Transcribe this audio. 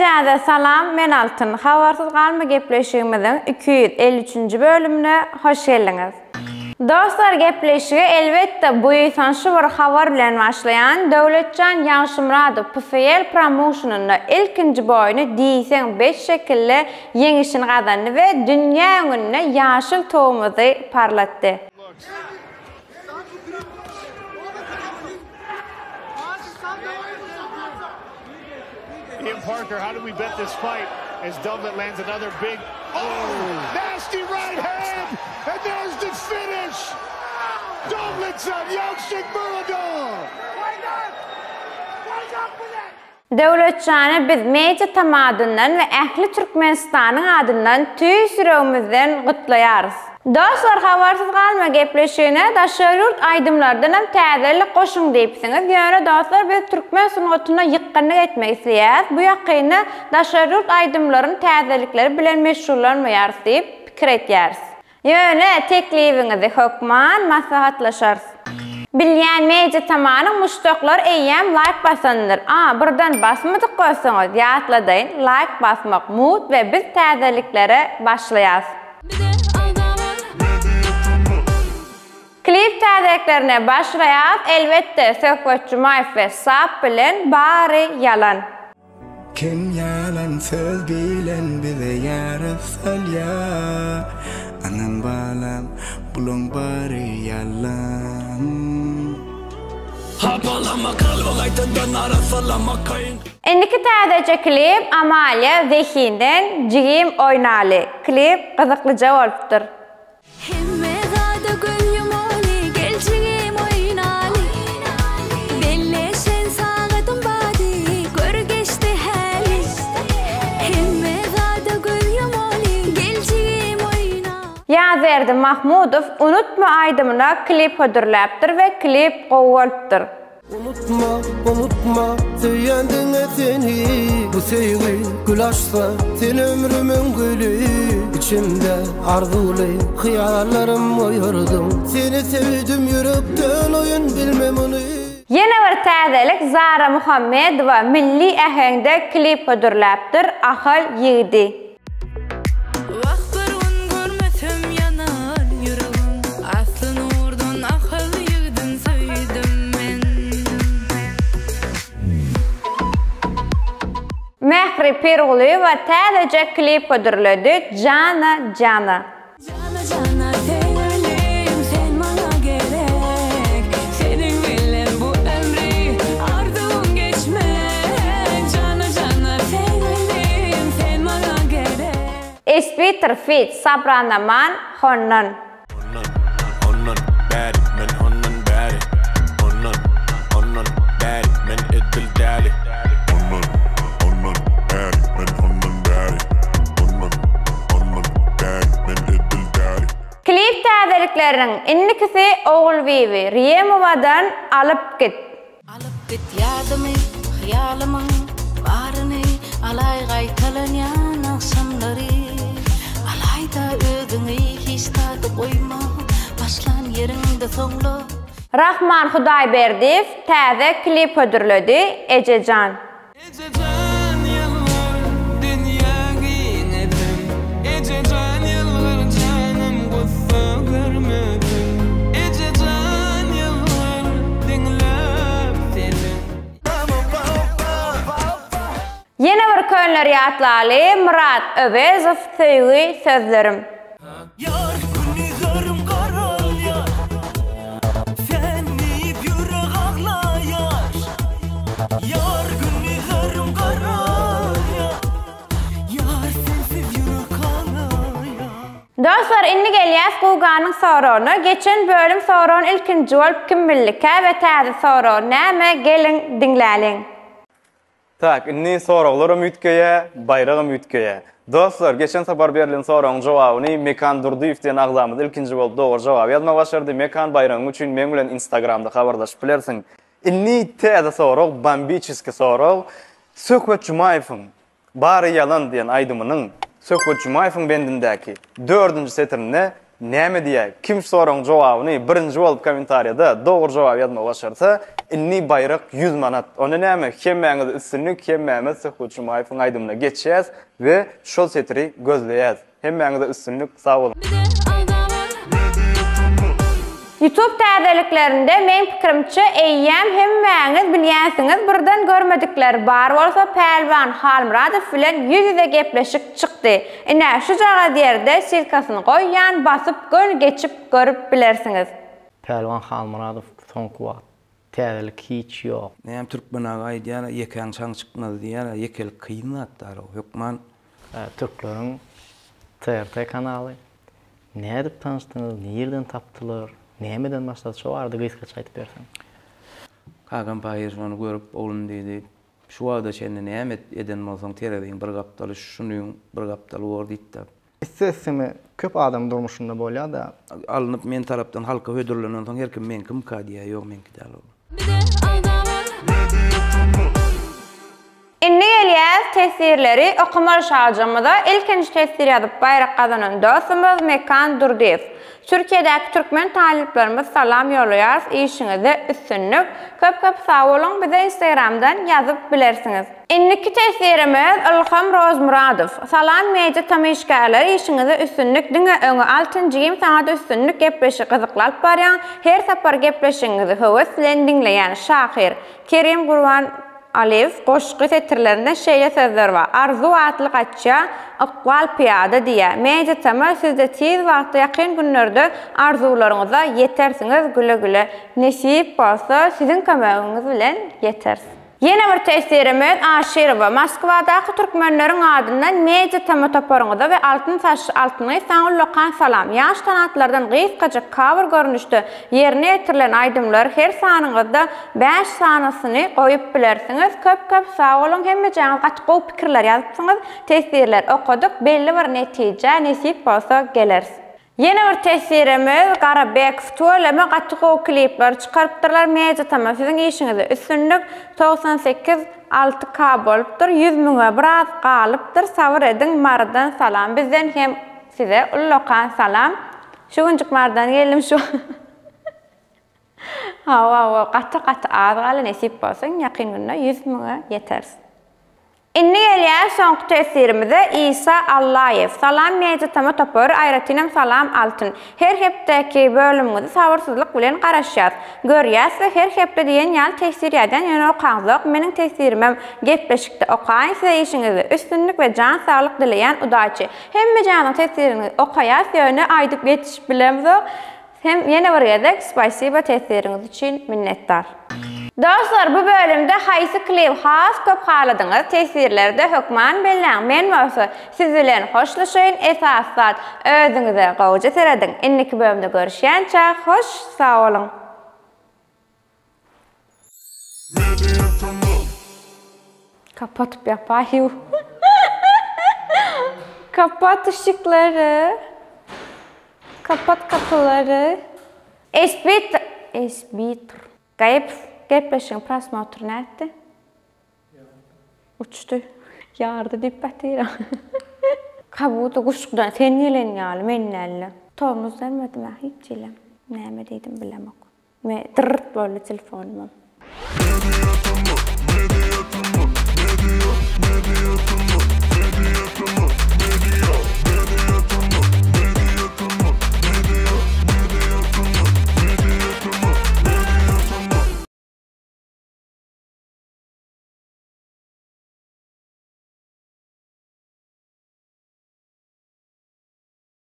Hemmäňize salam, men Altyn. Habarsyz galma gepleşigimiziň 253-nji bölümine hoş geldiňiz. Dostlar gepleşige elbetde buýsançly bir habar bilen başlaýan Döwletjan Ýagşymyradow PFL promouşeninde ilkinji boýuny diýseň bet şekilde ýeňişini gazandy we dünýä öňünde ýaşyl tugumyzy parlatdy. Ian Parker, how did we bet this fight as Dovlet lands another big oh, nasty right hand, and there's the finish. Dovletson Yagshimuradov. Döwletjany biz Media Tam adyndan we ähli Türkmenistanyň adyndan tüýs ýüregimizden gutlaýarys. Dostlar habarsyz galma gepleşigine daşary ýurt aýdymlardanam täzelik goşuň diýipsiňiz ýöne dostlar biz türkmen sungatyna ýykgynlyk etmek isleýäris bu ýakynda daşary ýurt aýdymlaryň täzelikleri bilen meşgullanmaýarys diýip pikir etýäris. Ýöne teklibiňizi hökman maslahatlaşarys. Bilýän Media Tamanyň muşdaklary eýýäm laýk basandyr. A, birden basmadyk bolsaňyz, ýatladaýyn, laýk basmak mugt we biz täzeliklere başlaýas. Klip täzeliklerine başlaýas, elbetde Söhbet Jumaýew we Sap bilen Bary ýalan. Kim ýalan söz bilen bize ýara salýar Anam balam bulaň bary ýalan. Hapalama kalby gaýtadan arassalama kyn. Indiki täzeje klip Amalia Zehinden Jigim oýnaly klip gyzyklyja bolupdyr. Hemme zada göz ýumaly, gel jigim oýnaly. Belleşen sagadym bady, gör geçdi häli. Hemme zada göz ýumaly, gel jigim oýnaly. Ýazberdi Mahmudow Unutma aýdymyna klip hödürläpdir we klip gowy bolupdyr. Unutma, unutma, söýýän diňe seni Bu söýgi gül açsa, sen ömrümiň güli Içimde arzuwly hyýallarym oýardyň Seni söýdüm ýürekden oýun bilme muny. Ýene bir täzelik Zara Muhammedowa milli äheňde klip hödürläpdir Ahal ýigidi. Wah bir gün görmesem ýanar ýüregim Asly nurdan Ahal ýigdin söýdüm men. Mähri Pirgulyýewa täzeje klip hödürledi Jana jana. Jana jana söýgülim sen maňa gerek Seniň bilen bu ömri arzuwym geçmek Jana jana söýgülim sen maňa gerek. Esbiter feat Sabranaman Hondan. Hondan, hondan bäri, men hondan bäri. Hondan, hondan bäri, men edil däli. Hondan, hondan bäri, men hondan bäri. Hondan, hondan bäri, men edil däli. Klip täzelikleriniň indikisi Ogulbibi Rýemowadan Alyp git. Alyp git ýadymy, hyýalymyň baryny Alaý gaýtalanýan agşamlary Alaý-da özüňi hiç zady goýma Başlan ýeriňde soňla. Rahman Hudaýberdiýew täze klip hödürledi, Ejejan. Ejejan ýylgyr dünýä giňesin Ejejan ýylgyr janym gussa görmesin Ejejan ýylgyr diňläp sesiň. Ýene bir könleri ýatlaly, Myrat Öwezow Söýgi sözlerim. Ýar gündizerim garalýar Sen diýip ýürek aglaýar Ýar gündizerim garalýar Ýar sensiz ýürek aglaýar. Dostlar indi gelýäs Guganyň soragyna geçen bölüm soragyny ilkinji bolup kim bildikä we täze sorag näme geliň diňläliň. Tak, indi soraglaram üýtgeýä, baýragam üýtgeýä. Dostlar, geçen sapar berlen soragyň jogabyny Mekan Durdyýew diýen agzamyz ilkinji bolup dogry jogaby ýazmagy başardy. Mekan, baýragyň üçin meň bilen Instagramda habarlaşyp bilersiň. Indi täze sorag, bombiçeskiý sorag. Söhbet Jumaýewiň Bary ýalan diýen aýdymynyň Söhbet Jumaýewiň bendindäki dördünji setirinde. näme diýýär? Kim şu soragyň jogabyny birinji bolup kommentariýada dogry jogaby ýazmagy başarsa, indi baýrak 100 manat. Onda näme, hemmäňize üstünlik, hemmämiz Söhbet Jumaýewiň aýdymyna geçýäs we şol setiri gözleýäs. Hemmäňize üstünlik, sag boluň! Youtube täzeliklerinde meň pikirimçe eýýäm hemmäňiz bilýänsiňiz birden görmedikler bar bolsa Pälwan Halmyradow bilen ýüz ýüze gepleşik çykdy. Ine şujagaz ýerde silkasyny goýýan basyp göni geçip görüp bilersiňiz. Pälwan Halmyradow soňky wagt täzelik hiç ýok. Näme türkmen aga aýdýar ýekäň çaň çykmaz diýýär ýekelik kyn zat dara hökman Türkleriň TRT kanaly. Nädip tanyşdyňyz, nirden tapdylar, nämeden başlady şo barada gysgaça aýdyp berseň. Kakam pahyr şony görüp, Oglum diýdi, şu wagta çenli näme eden bolsaň tereziň bir gapdaly şunyň bir gapdaly bor diýdi-de. Isse-isseme köp adamyň durmuşynda bolýa-da. Alnyp men tarapdan halka hödürlenen soň her kim meňkimka diýýär, ýok meňki däl ol. Indi gelýäs teswirleri okamaly şaljygymyza ilkinji teswir ýazyp baýrak gazanan dostumyz Mekan Durdyýew. Türkiýedäki türkmen talyplarymyz salam ýollaýarys işiňizde üstünlik. Köp köp sag boluň bize instagramdan ýazyp bilersiňiz. Indiki teswirimiz Ylham Rozmyradow. Salam media tam işgärleri işiňizde üstünlik diňe öňe Altyn jigim saňada üstünlik gepleşigi gyzykly alyp barýaň her sapar gepleşigiňizi höwes bilen diňleýän Şahyr Kerim Gurban Alyýew goşgy setirlerinde şeýle sözler bar, Arzuw atly gaçýa, ykbal pyýada diýýä. Media TM sizde tiz wagtda ýakyn günlerde arzuwlaryňyza ýetersiňiz güle güle. Nesip bolsa siziň kömegiňiz bilen ýeteris. Ýene bir teswirimiz Aşyrowa, Moskwadaky türkmenleriň adyndan Media TM toparyňyza we Altyn saçly Altyn gyz saňa ullakan salam. Ýaş tanatlardan gysgajyk cover görnüşde ýerine ýetirilen aýdymlar her sanyňyzda 5 sanysyny goýup bilersiňiz. Köp köp sag boluň hemmejäňiz gaty gowy pikirler ýazypsyňyz. Teswirler okadyk belli bir netijä nesip bolsa geleris. Ýene bir teswirimiz Garabekow tüweleme gaty gowy klipler çykarypdyrlar Media tama siziň işiňizde üstünlik 98 6 K bolupdyr 100 müňe biraz galypdyr sabyr ediň Marydan salam bizden hem size ullakan salam şu günjük Marydan geldim şu Hawa hawa gaty gaty az galdy nesip bolsa iň ýakyn günde 100 müňe ýeteris. Indi gelýäs soňky teswirimize Isa Allaýew. Salam Media Tama topary aýratynam salam Altyn. Her hepdeki bölümiňizi sabyrsyzlyk bilen garaşýas. Görýäs we her hepde diýen ýaly teswir ýazýan ýöne okaňzok meniň teswirimem gepleşikde okaýyň size işiňizde üstünlik we jan saglyk dileýän udaçi. Hemmejäniň teswiriňizi okaýas ýöne aýdyp ýetişip bilemzok. Hem ýene bir gezek spasiba teswiriňiz üçin minnetdar. Dostlar bu bölümde haýsy klip has köp haladyňyz teswirlerde hökman belläň men bolsa siz bilen hoşlaşaýyn esasy zat özüňize gowja serediň indiki bölümde görüşýänçä hoş sag boluň. Kapatyp ýapaýyw. Kapat yşyklary. Kapat kapylary. Esbit Esbitr. Gaýyp gepleşigiň prosmotry nätdi? Uçdy. Ýardy diýip batyram. Kabuta guşukdan sen gelen ýaly men dälde. Tormoz bermedim-ä hiç hilem. Näme diýdim bilemok. Me dyrrt boldy telefonymam.